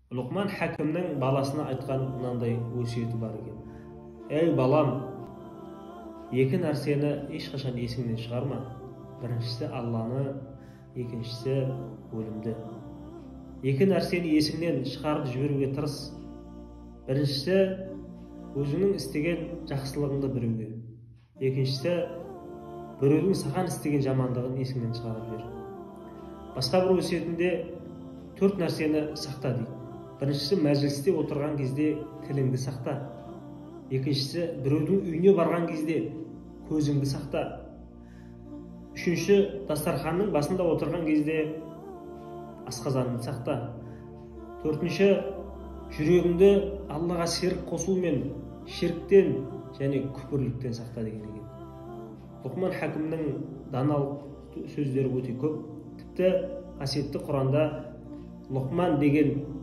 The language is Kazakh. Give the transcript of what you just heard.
Лұқман хакімнің баласына айтқан мынандай өсиеті бар екен. Ей балам, екі нәрсені ешқашан есіңнен шығарма. Біріншісі Алланы, екіншісі өлімді. Екі нәрсені есіңнен шығарып жіберуге тырыс. Біріншісі өзіңнің істеген жақсылығыңды біреуге. Екіншісі біреудің саған істеген жамандығын есіңнен шығарып жібер. Басқа бір өсиетінде төрт нәрсені сақта дейді. Біріншісі мәжілісте отырған кезде тіліңді сақта. Екіншісі біреудің үйіне барған кезде көзіңді сақта. Үшінші дастарханның басында отырған кезде асқазаныңды сақта. Төртінші жүрегіңді Аллаға серік қосу мен ширктен және күпірліктен сақта деген екен. Лұқман хакімнің даналық сөздері өте көп. Тіпті қасиетті Құранда Лұқман деген